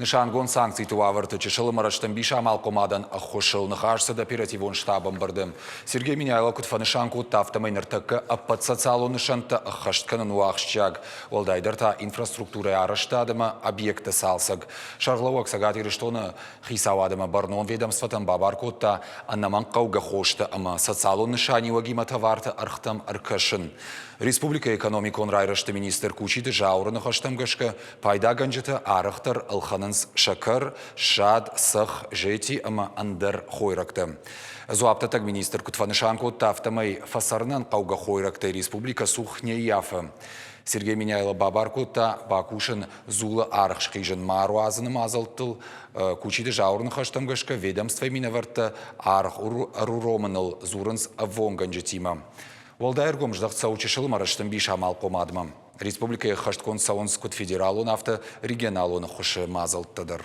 Нысангонд санкциты уавӕрты чысыл ӕмӕ рӕстӕмбис амалхъомадӕн ӕххуысыл ныхас цыд оперативон штабы ӕмбырды. Сергей Меняйло куыд фӕнысан кодта, афтӕмӕй ныртӕккӕ ӕппӕт социалон нысӕнттӕ ӕххӕст кӕнын у ахсджиаг, уӕлдайдӕр та инфраструктурӕйы арӕзтад ӕмӕ объектты цалцӕг. Сӕргълӕууӕг Цӕгат Ирыстоны хицауад ӕмӕ бӕрнон ведомствотӕн бабар кодта ӕнӕмӕнгхъӕугӕ хостӕ ӕмӕ социалон нысаниуӕгимӕ товарты ӕргътӕм ӕркӕсын. Республикӕйы экономикон райрӕзты министр Кучиты Зауыры ныхӕстӕм гӕсгӕ, пайдагӕнджытӕ арӕхдӕр ӕлхӕнынц сӕкӕр, ссад, цӕхх, зети ӕмӕ ӕндӕр хойрӕгтӕ. Дзуапдӕттӕг министр куыд фӕнысан кодта, афтӕмӕй фӕцӕрынӕн хъӕугӕ хойрӕгтӕй республикӕ цух не ййафы. Сергей Меняйло бабар кодта бакусын дзулы аргъ схизын ма ӕруадзыны мадзӕлттыл. Кучиты Зауыры ныхӕстӕм гӕсгӕ ведомствойы минӕвӕрттӕ аргъ ӕруромыныл дзурынц ӕввонггӕнджытимӕ. Уӕлдай ӕргом здӕхт цӕуы чысыл ӕмӕ рӕстӕмбис амалхъомадмӕ. Республикӕйы ӕххӕстгонд цӕуынц куыд федералон, афтӕ регионалон ӕххуысы мадзӕлттӕ дӕр.